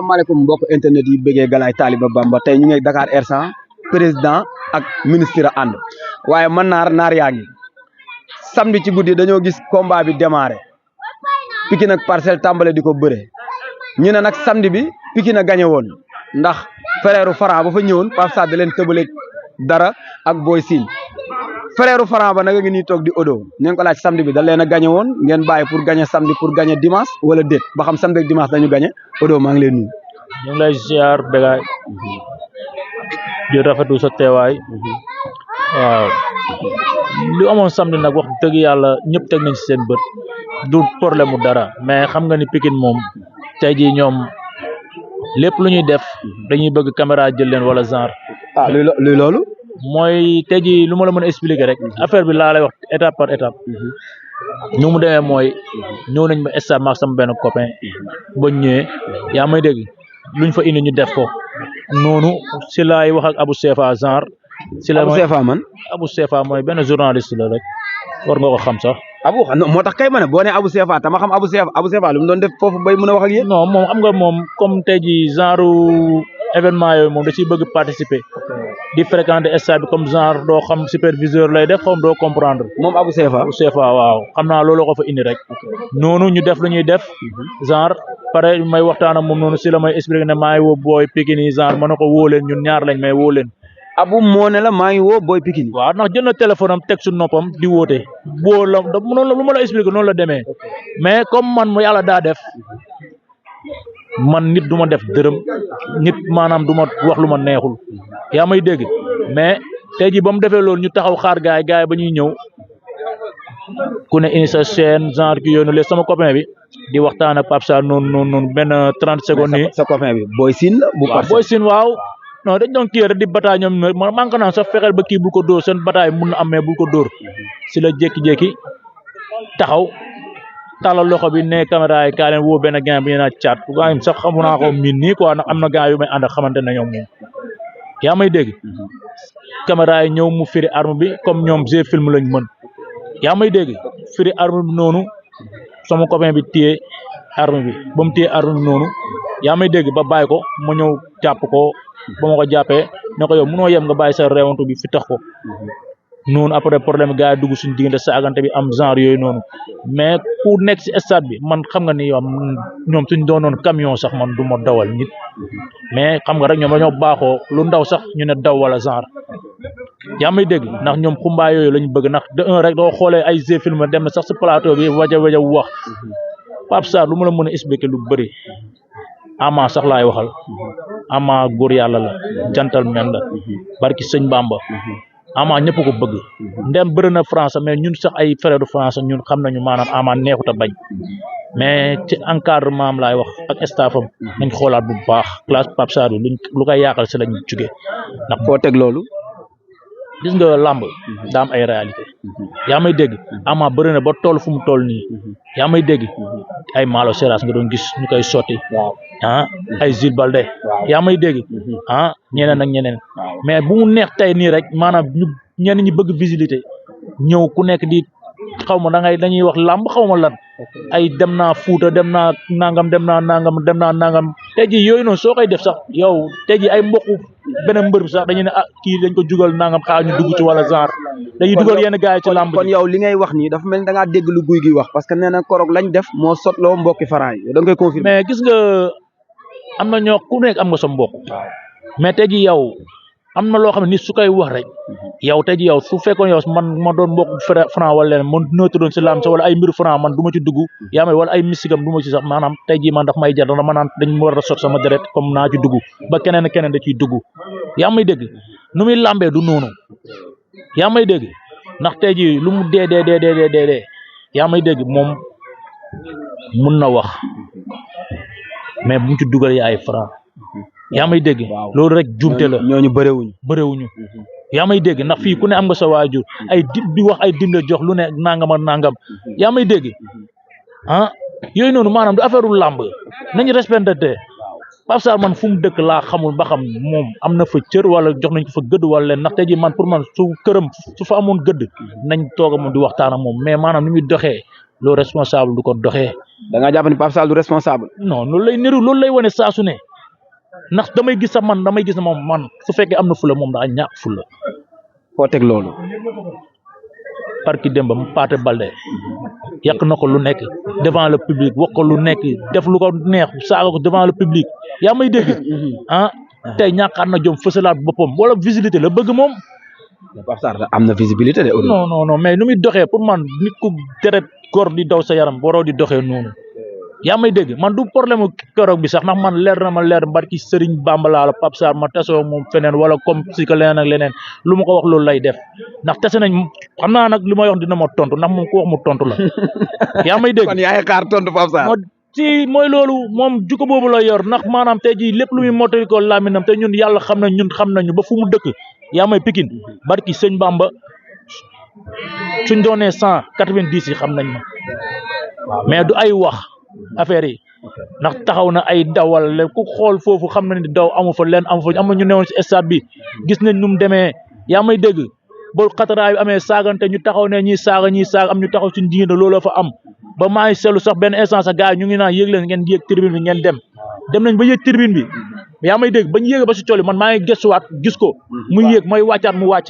salaamaaleykum mbokk internet yi bëggee Galaye Taliba Bamba tey ñu ngi Dakar R100 président ak ministre ànd waaye man naar yaa ngi samedi ci guddi dañoo gis combat bi démarré Pikine ak Parcelles tàmbale di ko bëre ñu ne nag samedi bi Pikine a gagné woon ndax frère Franc ba fa ñëwoon Pape Sarr da leen tëbale dara ak Boy Sine frère Franc ba nag ngi nii toog di odo ñu ko laaj samedi bi da leen a gagné woon ngeen bàyyi pour gagné samedi pour gagné dimanche wala déet ba xam samedi ak dimanche dañu gagné odo maa ngi leen nuyu. ñu ngi lay ziar Bégaay di rafetlu sa teewaay waaw lu amoon samedi nag wax dëgg yàlla ñëpp teg nañ ci seen bët du problème mu dara mais xam nga ni Pikine moom tey jii ñoom lépp lu ñuy def dañuy bëgg caméra jël leen wala genre. luy loolu. mooy tey jii lu ma la mën a expliquer rek affaire bi laa lay wax étape par étape ñu mu demee mooy ñëw nañ ma stade maak sama benn copain ba ñëwee yaa may dégg luñ fa indi ñu def ko noonu si laay wax ak Abou Sefa genre. si la Abou Sefa man. Abou Sefa mooy benn journaliste la rek war nga ko xam sax. Abou moo tax kay ma ne boo nee Abou Sefa te ma xam Abou Sefa lu mu doon def foofu bay mën a wax ak yéen. non moom xam nga moom comme tey jii genre événement yooyu moom da ciy bëgg participer di fréquenter stade bi comme genre doo xam superviseur lay def xam doo comprendre. moom Abou Sefa. Abou Sefa waaw xam naa loolu ko fa indi rek. noonu ñu def lu ñuy def. genre pare may waxtaan ak moom noonu si la may expliquer ne maa ngi woo booy Pikine yi genre mën na ko woo leen ñun ñaar lañ may woo leen. Abou moo ne la maa ngi woo booy Pikine. waaw ndax jël na téléphone am teg su noppam di woote boo la noonu lu ma la expliquer noonu la demee mais comme man yàlla daa def man nit du ma def dërëm nit maanaam du ma wax lu ma neexul yaa may dégg mais tey jii ba mu defee loolu ñu taxaw xaar gaay ba ñuy ñëw ku ne indi sa chaîne genre ki yoonu léegi sama copain bi di waxtaan ak Pape Sarr noonu benn 30 secondes nii. sa copain bi Boy Sine la bu Parcelles. Boy Sine waaw. non dañ doon kii rek di bataay ñoom maa ngi ko naan sax fexeel ba kii bul ko dóor seen bataay mun na amee bul ko dóor si la jékki-jékki taxaw tàllal loxo bi ne caméra yi kaa leen woo benn gain bi ñu naan caat gaa yi sax xamu naa ko miin nii quoi ndax am na gaa yu may ànd ak xamante ne ñoom moom yaa may dégg caméra yi ñëw mu firi arme bi comme ñoom g film lañ mën yaa may dégg firi arme bi noonu sama copain bi téye arme bi ba mu téye arme bi noonu yaa may dégg ba bàyyi ko ma ñëw jàpp ko ba ma ko jàppee ne ko yow mënoo yem nga bàyyi sa réewantu bi fi tax ko noonu après problème gars yi dugg suñu diggante saagante bi am genre yooyu noonu mais ku nekk si stade bi man xam nga ni yow ñoom suñ doonoon camion sax man du ma dawal nit mais xam nga rek ñoom dañoo baaxoo lu ndaw sax ñu ne daw wala genre yaa may dégg ndax ñoom xumbaay yooyu lañ bëgg ndax de un rek doo xoolee ay g film dem na sax si plateau bi waja wax Pape Sarr lu ma la mën a expliquer lu bëri ama sax laay waxal ama góor yàlla la gentleman la barki sëñ Bamba ama ñëpp ko bëgg ndem bëri na France mais ñun sax ay frère de France ñun xam nañu maanaam ama neexut a bañ mais ci encadrement am laay wax ak staffam nañ xoolaat bu baax classe Pape Sarr bi lu koy yaakal si lañ jóge ndax foo teg loolu gis nga làmb daa am ay réalité yaa may dégg ama bëri na ba toll fu mu toll nii yaa may dégg ay Malo Seras nga doon gis ñu koy sotti ay Zil Balde yaa may dégg ñeneen ak ñeneen mais bu mu neex tey nii rek maanaam ñu ñenn ñi bëgg visibilité ñëw ku nekk di xaw ma dañuy wax làmb xaw ma lan ay dem naa Fuuta dem naa nangam tey jii yooyu noonu soo koy def sax yow tey jii ay mbokku beneen mbër bi sax dañuy ne kii dañ ko jugal nangam xaar ñu dugg ci wala genre dañuy dugal yenn gars yi ci làmb kon yow li ngay wax nii dafa mel ni da ngaa dégg lu guy gi wax parce que nee na korog lañ def moo sotloo mbokki Franc yi da nga koy confirmer mais gis nga am na ñoo ku nekk am nga sa mbokk mais tey jii yow am na loo xam ne nit su koy wax rek yow tey jii yow su fekkoon yow man ma doon mbokk Franc wala leneen man nëtt doon si laam sa wala ay mbiru Franc man du ma ci dugg yaa may wala ay misigam du ma ci sax maanaam tey jii man daf may jar dama naan dañ war a sot sama deret comme naa ci dugg ba keneen da ciy dugg yaa may dégg nu muy làmbee du noonu yaa may dégg ndax tey jii lu mu dee yaa may dégg moom mun na wax mais bu mu ci dugal yaay Franc yaa may dégg loolu rek jumte la ñooñu bëréwuñu yaa may dégg ndax fii ku ne am nga sa waajur ay di wax ay dinde jox lu ne nangam yaa may dégg yooyu noonu maanaam du affaire u làmb nañu respecté Pape Sarr man fu mu dëkk laa xamul ba xam moom am na fa cër wala jox nañ ko fa gëdd wala leen ndax tey jii man pour man su këram su fa amoon gëdd nañ toog moom di waxtaan ak moom mais maanaam ni muy doxee loolu responsable du ko doxee. da ngaa jàpp ni Pape Sarr du responsable. non loolu lay niru loolu lay wane saa su ne ndax damay gis sax damay gis moom man su fekkee am na fula moom daa ñàkk fula. foo teg loolu. parki démba mu Paate Balde yàq na ko lu nekk devant le public wax ko lu nekk def lu ko neex saaga ko devant le public yaa may dégg tey ñàkkaat na jom fësalaat boppam wala visibilité la bëgg moom. Pape Sarr am na visibilité de. non mais nu muy doxee pour man nit ku deret góor di daw sa yaram waroo di doxee noonu. yaa may dégg man du problème keroog bi sax ndax man leer na ma leer barki Serigne Bamba laa la Pape Sarr ma tasoo moom feneen wala comme si que leneen ak leneen lu ma ko wax loolu lay def ndax tase nañ xam naa nag li may wax dina ma tontu ndax moom ku wax mu tontu la. yaa may dégg kon yaay xaar tontu Pape Sarr. ci mooy loolu moom jukko boobu la yor ndax maanaam tey jii lépp lu muy mottali ko làmminam te ñun yàlla xam nañu ba fu mu dëkk yaa may Pikine barki sëñ Bamba suñ doonee 190 yi xam nañ ma mais du ay wax. affaire yi ndax taxaw na ay dawal leen ku xool foofu xam na ni daw amu fa leen amu fa am na ñu newoon ci stade bi gis nañ nu mu demee yaa may dégg ba xataraay bi amee saagante ñu taxaw ne ñiy saaga am ñu taxaw ci njiit looloo fa am ba maa ngi seetlu sax benn instant sax gars yi ñu ngi naan yéeg leen ngeen yéeg tribune bi ngeen dem nañ ba yéeg tribune bi yaa may dégg bañ yéeg ba ci tool yi man maa ngi gëstuwaat gis ko muy yéeg mooy wàccaat mu wàcc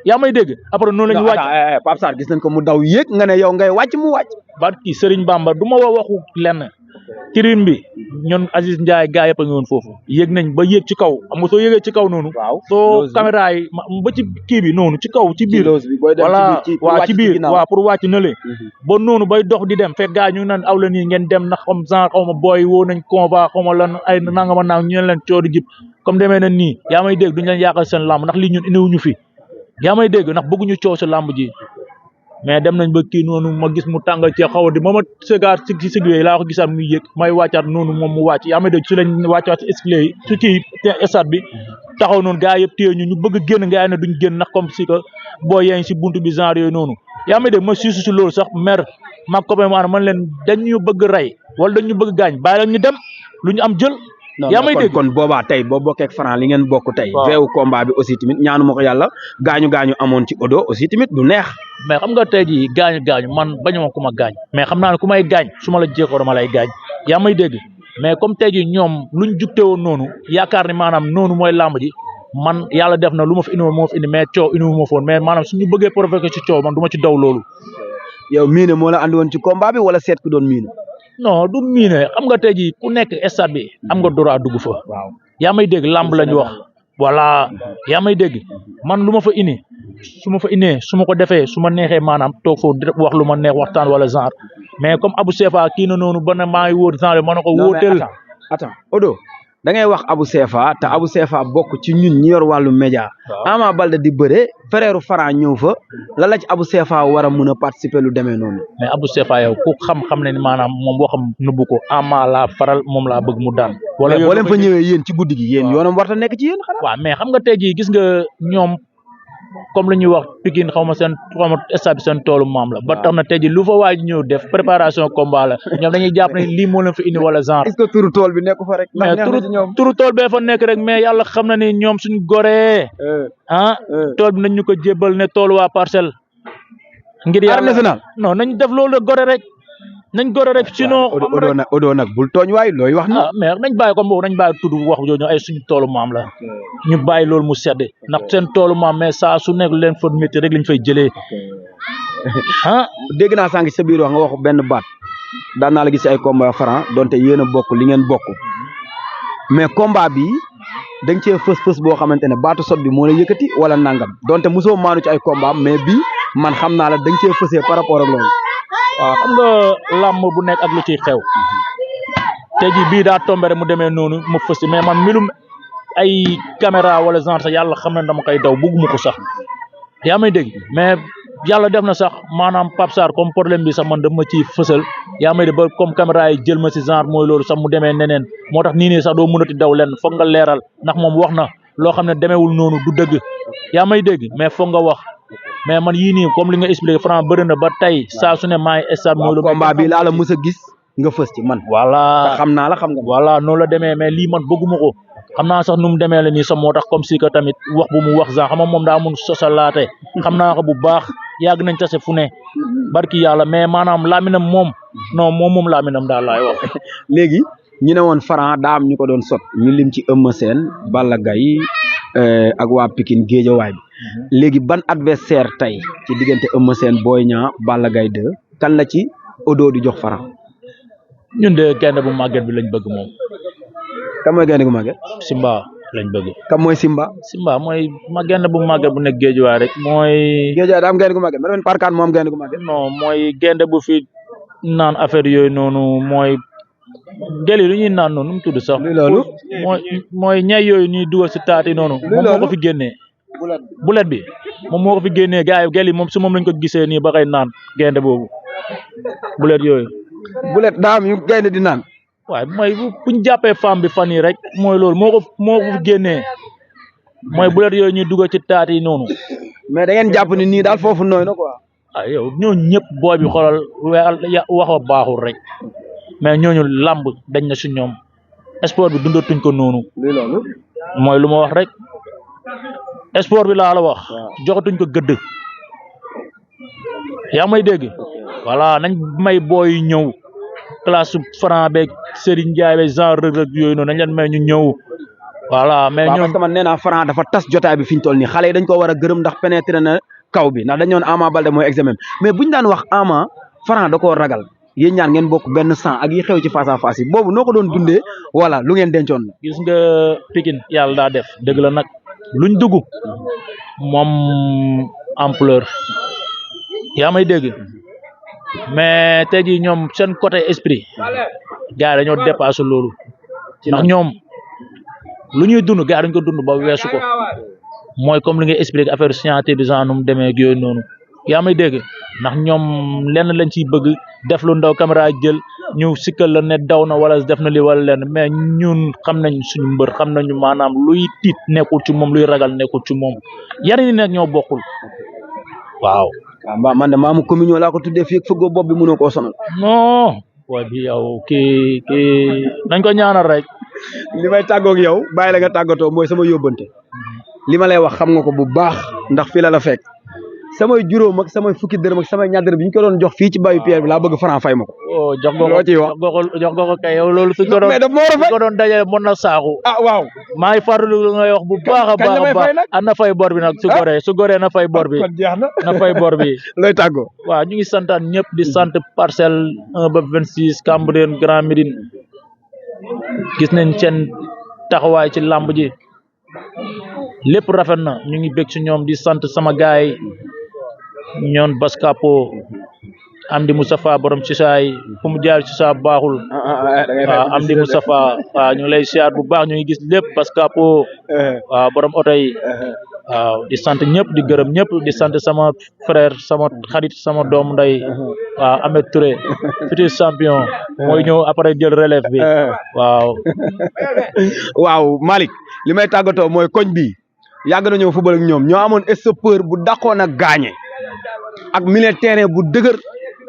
yaa may dégg après noonu la ñu wàcc Pape Sarr gis nañ ko mu daw yéeg nga ne yow ngay wàcc mu wàcc. barki Serigne Bamba du ma waxu lenn tribune bi ñun Aziz Ndiaye gaa yëpp a ngi woon foofu yéeg nañ ba yéeg ci kaw xam nga soo yéegee ci kaw noonu. waaw soo caméra yi ba ci kii bi noonu ci kaw ci biir. voilà waaw ci biir waaw pour wàcc na le ba noonu bay dox di dem fekk gaa ñu naan aw la nii ngeen dem ndax comme genre xaw ma booy woo nañ convoi xaw ma lan ay nangama nang ñu leen coori jib comme demee na nii yaa may dégg duñu leen yàqal seen làmb ndax lii ñun indiwuñu fi yaa may dégg ndax bëgguñu coow sa làmb ji mais dem nañ ba kii noonu ma gis mu tàngal ci xaw di ma sëgaar ci siglee laa ko gisaat muy yëg may wàccaat noonu moom mu wàcc yaa may dégg su lañ wàccaat ci escalier yi su kii stade bi taxaw noonu gaa yëpp téye ñu bëgg génn gaa yi ne duñ génn ndax comme si que boo yeeng si buntu bi genre yooyu noonu yaa may dégg ma siisu si loolu sax mer ma copain maanaam man leen dañ ñu bëgg rey wala dañ ñu bëgg gaañ bàyyi leen ñu dem lu ñu am jël yaa may dégg kon boobaa tey boo bokkee ak Franc li ngeen bokk tey veewu combat bi aussi tamit ñaanu ma ko yàlla gaañu amoon ci odo aussi tamit du neex mais xam nga tey jii gaañu man bañu ma ku ma gaañ mais xam naa ne ku may gaañ su ma la jékoo dama lay gaañ yaa may dégg mais comme tey jii ñoom luñ jugte woon noonu yaakaar ni maanaam noonu mooy làmb ji man yàlla def na lu ma fi indi woon moo fi indi mais coow indi ma foon mais maanaam suñu bëggee provoquer ci coow man du ma ci daw loolu yow miine moo la andi woon ci combat bi wala seet ku doon miine non du miine xam nga tey jii ku nekk stade bi am nga droit dugg fa waaw yaa may dégg làmb lañ wax voilà yaa may dégg man lu ma fa indi su ma fa indee su ma ko defee su ma neexee maanaam toog foofu wax lu ma neex waxtaan wala genre mais comme Abou Sefa kii na noonu ba ne maa ngi wóor genre ma ne ko wóoteel attends Odo da ngay wax Abou Sefa te Abou Sefa bokk ci ñun ñi yor wàllu média Ama Baldé di bëre frère Franc ñëw fa la ci Abou Sefa war a mën a participer lu demee noonu mais Abou Sefa yow ku xam ne ni maanaam moom boo xam nëbbu ko Ama laa faral moom laa bëgg mu daan wala boo leen fa ñëwee yéen ci guddi gi yéen yoonam warta nekk ci yéen xanaa waaw mais xam nga tey jii gis nga ñoom comme la ñuy wax Pikine xaw ma stade bi seen toolu maam la ba tax na tey jii lu fa waaj ñëw def préparation combat la ñoom dañuy jàpp ne lii moo leen fi indi wala genre est-ce que turu tool bi nekk fa rek mais turu tool bee fa nekk rek mais yàlla xam na ni ñoom suñ goree tool bi nañ ñu ko jébbal ne toolu waa Parcelles ngir yàlla non nañ def loolu gore rek nañ gore rek sinon Odo nag bul tooñ waay looy wax na mais nañ bàyyi comme boobu nañ bàyyi tudd wax jooju ay suñu toolu maam la ñu bàyyi loolu mu sedd ndax seen toolu maam mais saa su nekk leen fa métti rek lañ fay jëlee dégg naa sànq sa biir wax nga wax benn baat daan naa la gis ay combat Franc donte yéen a bokk li ngeen bokk mais combat bi da nga cee fës boo xamante ne baatu sot bi moo la yëkkati wala nangam donte mosoo maanu ci ay combat mais bii man xam naa la da nga cee fësee par rapport ak loolu waaw xam nga làmb bu nekk ak lu ciy xew tey jii bii daa tombé rek mu demee noonu mu fës mais man milum ay caméra wala genre sax yàlla xam na dama koy daw bugguma ko sax yaa may dégg mais yàlla def na sax maanaam Pape Sarr comme problème bi sax man dama ciy fësal yaa may dégg ba comme caméra yi jël ma si genre mooy loolu sax mu demee neneen moo tax nii sax doo mënati daw leen foog nga leeral ndax moom wax na loo xam ne demeewul noonu du dëgg yaa may dégg mais foog nga wax mais man yii nii comme li nga expliqué Franc bëri na ba tey saa su ne maa ngi stade mooy lu combat bi laa la mës a gis nga fës ci man voilà xam naa la xam nga voilà noonu la demee mais lii man bëgguma ko xam naa sax nu mu demee la nii sax moo tax comme si que tamit wax bu mu wax sax xam nga moom daa mun sosalaate xam naa ko bu baax yàgg nañ tase fu ne barki yàlla mais maanaam laaminam moom non moom laaminam daal laay wax léegi ñu ne woon Franc daa am ñu ko doon sot ñu lim ci Eumeu Sène Balla Gaye ak waa Pikine Guédiawaye bi léegi ban adversaire tey ci diggante Eumeu Sène Boy Niang Balla Gaye 2 kan la ci Odo di jox Franc. ñun de gaynde bu màgget bi lañ bëgg moom. kan mooy gaynde gu màgget. Simba lañ bëgg. kan mooy Simba. Simba mooy gaynde bu màgget bu nekk Guédiawaye rek mooy. Guédiawaye daa am gaynde gu màgget ma ne parkaan moo am gaynde gu màgget. non mooy gaynde bu fi naan affaire yooyu noonu mooy gel yi lu ñuy naan noonu nu mu tudd sax. luy loolu. mooy ñay yooyu ñuy dugal si taat yi noonu. moom moo ko fi génnee. bulet bi moom moo ko fi génnee gars yi gel yi moom si moom lañ ko gisee nii ba koy naan gaynde boobu bulet yooyu. bulet daa am yu gaynde di naan. waaye mooy buñ jàppee femme bi fan yii rek mooy loolu moo ko fi génnee mooy bulet yooyu ñuy dugal ci taat yi noonu. mais da ngeen jàpp ni nii daal foofu nooy na quoi. ah yow ñooñu ñëpp booy bi xoolal waxoo baaxul rek mais ñooñu làmb dañ na si ñoom sport bi dundatuñ ko noonu. luy loolu. mooy lu ma wax rek sport bi laa la wax. joxatuñ ko gëdd. yaa may dégg. voilà nañ may booy ñëw classe Franc beeg Serigne Ndiaye beeg genre rëg-rëg yooyu noonu nañ leen may ñu ñëw. voilà mais ñoom parce que man nee naa Franc dafa tas jotaay bi fi ñu toll nii xale yi dañ ko war a gërëm ndax pénétré na kaw bi ndax dañu doon Ama Baldé mooy examen mais buñ daan wax Ama Franc da koo ragal yéen ñaar ngeen bokk benn sang ak yi xew ci face à face yi boobu noo ko doon dundee wala lu ngeen dencoon la. gis nga Pikine yàlla daa def dëgg la nag luñ dugg moom ampleur yaa may dégg mais tey jii ñoom seen côté esprit gars yi dañoo dépassé loolu ndax ñoom lu ñuy dund gars dañ ko dund ba weesu ko mooy comme li ngay expliqué affaire scientifique bi genre nu mu demee ak yooyu noonu yaa may dégg ndax ñoom lenn lañ ciy bëgg def lu ndaw caméra jël ñu sikkal la ne daw na wala def na li wala lenn mais ñun xam nañ suñu mbër xam nañu maanaam luy tiit nekkul ci moom luy ragal nekkul ci moom yar yi nag ñoo bokkul waaw. waaw man de maamu communion laa ko tuddee fii ak fëggoo bopp bi mënoo koo sonal. non waaye bi yow kii nañ ko ñaanal rek. li may tàggoog yow bàyyi la nga tàggatoo mooy sama yóbbante li ma lay wax xam nga ko bu baax ndax fii la fekk samay juróom ak samay fukki dërëm ak samay ñaar dërëm bi ñu ko doon jox fii ci bayu Pierre bi laa bëgg Franc fay ma ko. oh jox nga ko kay yow loolu. mais daf ma war a fay ko doon dajale mën na saaku. ah waaw. maa ngi farlu lu ngay wax bu baax a baax a baax na fay bor bi nag su goree na fay bor bi. kon jeex na fay bor bi. looy tàggoo. waaw ñu ngi santaan ñëpp di sant parcelle 1 ba 26 Cambérène Grand Médine gis nañ seen taxawaay ci làmb ji lépp rafet na ñu ngi bég ci ñoom di sant sama gaay ñoon Baskapo Amdi Moustapha borom ci saay fu mu jaar ci saa baaxul waaw Amdi Moustapha waaw ñu ngi lay siyaar bu baax ñu ngi gis lépp Baskapo waaw borom oto yi waaw di sant ñëpp di gërëm ñëpp di sant sama frère sama xarit sama doomu nday waaw Ahmed Touré futur champion mooy ñëw après jël relève bi waaw. waaw Malick li may tàggatoo mooy koñ bi yàgg na ñëw football ak ñoom ñoo amoon stoppeur bu dàqoon a gaañe ak milieu terrain bu dëgër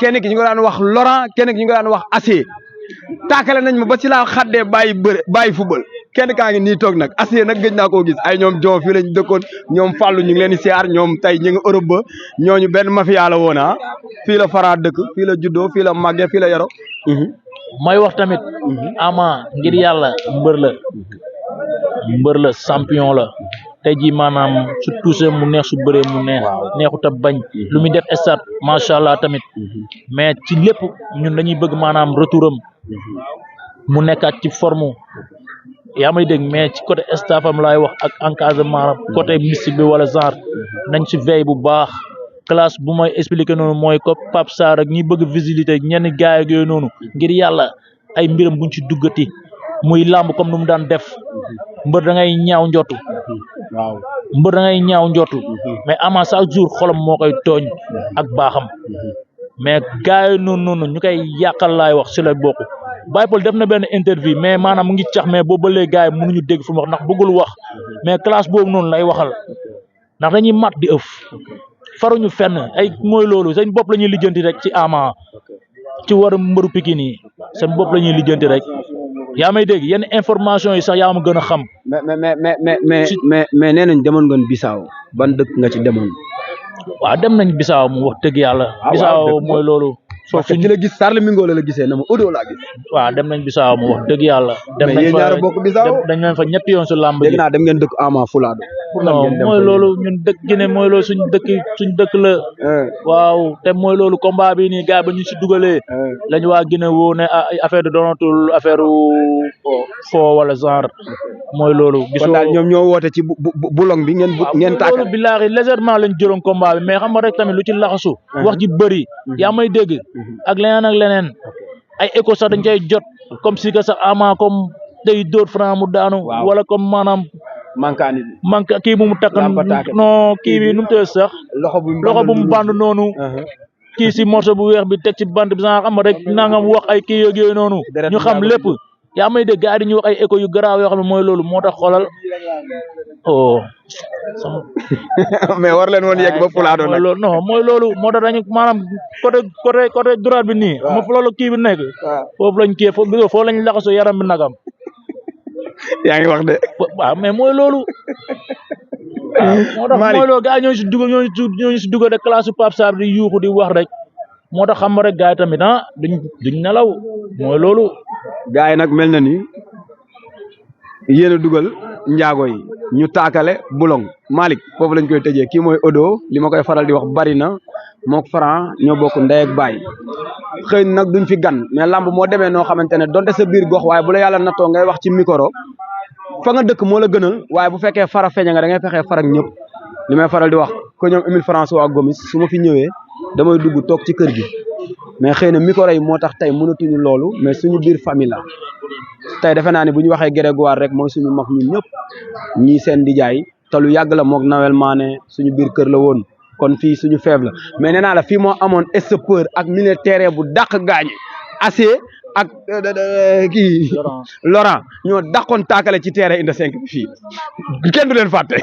kenn ki ñu ko daan wax Laurent kenn ki ñu ko daan wax Assé taakale nañ ma ba ci laa xaddee bàyyi football kenn kaa ngi nii toog nag Assé nag gëj naa koo gis ay ñoom Jon fii lañ dëkkoon ñoom Fallou ñu ngi leen di siyaar ñoom tey ñu ngi Europe ba ñooñu benn mafia la woon ah fii la Franc dëkk fii la juddoo fii la màggee fii la yaro may wax tamit Ama ngir yàlla mbër la champion la tey jii maanaam su touché mu neex su bëree mu neex neexut a bañ lu muy def stade macha allah tamit mais ci lépp ñun dañuy bëgg maanaam retouram mu nekkaat ci forme yaa may dégg mais ci côté staffam laay wax ak encadrement côté mystique bi wala genre nañ ci veille bu baax classe bu may expliquer noonu mooy ko Pape Sarr ak ñi bëgg visibilité ñenn gaay ak yooyu noonu ngir yàlla ay mbiram buñ ci duggati muy làmb comme nu mu daan def mbër da ngay ñaaw njottu waaw mbër da ngay ñaaw njottu mais Ama chaque jour xolam moo koy tooñ ak baaxam mais gaay yi noonu ñu koy yàqal laay wax si la bokk Baye Paul def na benn interview mais maanaam mu ngi cax mais boobu ba léegi gaay yi mënuñu dégg fu mu wax ndax bëggul wax mais classe boobu noonu lay waxal ndax dañuy mat di ëf faruñu fenn ay mooy loolu seen bopp la ñuy lijjanti rek ci Ama ci war a mbëru Pikine yi seen bopp la ñuy lijjanti rek yaa may dégg yenn information yi sax yaa ma gën a xam. mais nee nañ demoon ngeen Bissau ban dëkk nga ci demoon. waaw dem nañ Bissau mu wax dëgg yàlla. Bissau mooy loolu. parce que ki la gis Charles Mingo la gisee na ma Odo laa gis. waaw dem nañ Bissau mu wax dëgg yàlla. dem mais nañ yéen fa ñaar bokk Bissau. dañ nañ fa ñetti yoon su làmb ji. dégg naa dem ngeen dëkk Ama Fulado. non mooy loolu ñun dëkk Guinée mooy loolu suñ dëkk la. waaw te mooy loolu combat bi nii gars ba ñu si dugalee. lañu waa Guinée woo ne affaire de doonatul affaire foo wala genre mooy loolu. gisoo kon daal ñoom ñoo woote ci bulong bi ngeen tàkk. loolu billaahi légèrement lañ jëloon combat bi mais xam nga rek tamit lu ci laxasu. wax ji bëri. yaa may dégg. ak leneen ay écho sax dañ koy jot comme si que sax Ama comme day dóor Franc mu daanu. wala comme maanaam. manka kii bu mu takk non kii bi nu mu tëdd sax. loxo bu mu band noonu. kii si morceau bu weex bi teg ci band bi sax xam nga rek nangam wax ay kii yooyu noonu. ñu xam lépp. yaa may dégg gars yi dañuy wax ay écho yu garaaw yoo xam ne mooy loolu moo tax xoolal mais war leen woon yegg ba Fulado nag. non mooy loolu moo tax dañu maanaam côté droite bi nii. waaw ma loolu kii bi nekk. foofu lañ kii foofu lañ laxasoo yaram bi nagam. yaa ngi wax de. waaw mais mooy loolu. moo tax mooy loolu gars yi ñooñu si dugg de classe su Pape Sarr di yuuxu di wax rek. moo tax xam nga rek gars yi tamit duñ nelaw mooy loolu. gars yi nag mel na ni yéen a dugal njaago yi ñu taakale bulong Malick foofu lañ koy tëjee kii mooy Odo li ma koy faral di wax bari na mook Franc ñoo bokk ndey ak baay xëy nag duñ fi gan mais lamb moo demee noo xamante ne donte sa biir gox waaye bu la yàlla nattoo ngay wax ci micro fa nga dëkk moo la gënal waaye bu fekkee fara feeña nga da ngay fexee farak ñëpp li may faral di wax ko ñoom Émile François Gomis su ma fi ñëwee damay dugg toog ci kër gi mais xëy na micro yi moo tax tey mënatuñu loolu mais suñu biir famille la tey defe naa ne bu ñu waxee Grégoire rek mooy suñu mag ñun ñëpp ñii seen dijaay te lu yàgg la moog Nawel Mané suñu biir kër la woon kon fii suñu feeb la mais nee naa la fii moo amoon stoppeur ak militaire bu dàq gaañe assez ak kii Laurent ñoo dàqoon taakale ci terrain Inde 5 bi fii kenn du leen fàtte